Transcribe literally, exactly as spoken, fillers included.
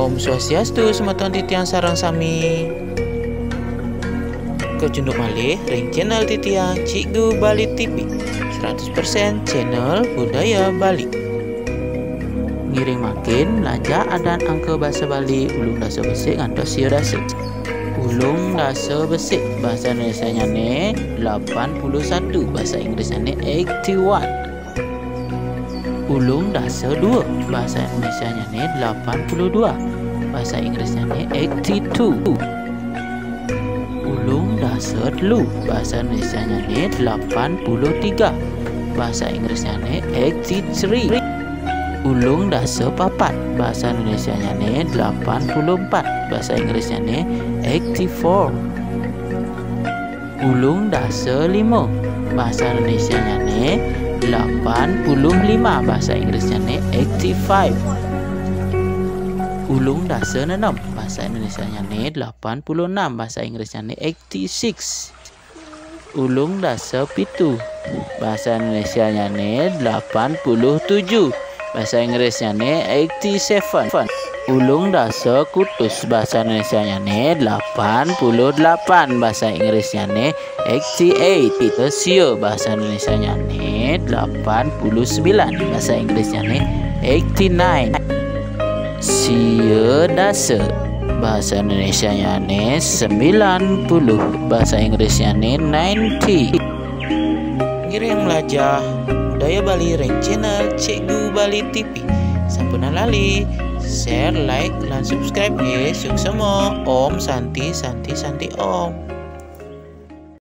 Om Swastiastu semeton titiang sareng sami. Kecunduk malih ring channel titiang Cikgu Bali T V, seratus persen channel budaya Bali. Ngiring mangkin mlajah adan angka basa Bali ulung dasa besik ngantos sia dasa. Ulung dasa besik basa Indonesianyané delapan puluh satu, basa Inggrisnyané eighty one. Ulung dasa dua, basa Indonesianyané delapan puluh dua, basa Inggrisnyané eighty two. Ulung dasa telu, basa Indonesianyané delapan puluh tiga, basa Inggrisnyané eighty three. Ulung dasa papat, basa Indonesianyané delapan puluh empat, basa Inggrisnyané eighty four. Ulung dasa lima, basa Indonesianyané delapan puluh lima, basa Inggrisnyané eighty five. Ulung dasa enam, basa Indonesianyané delapan puluh enam, basa Inggrisnyané eighty six. Ulung dasa pitu, basa Indonesianyané delapan puluh tujuh, basa Inggrisnyané eighty seven. Ulung dasa kutus, basa Indonesianyané delapan puluh delapan, basa Inggrisnyané eighty eight. Sia, basa Indonesianyané delapan puluh sembilan, basa Inggrisnyané eighty nine. Sia dasa, basa Indonesianyané sembilan puluh, basa Inggrisnyané ninety. Ngiring mlajah budaya Bali ring channel Cikgu Bali T V. Sampunang lali share, like, lan subscribe nggih. Suksma. Om Santi, Santi, Santi Om.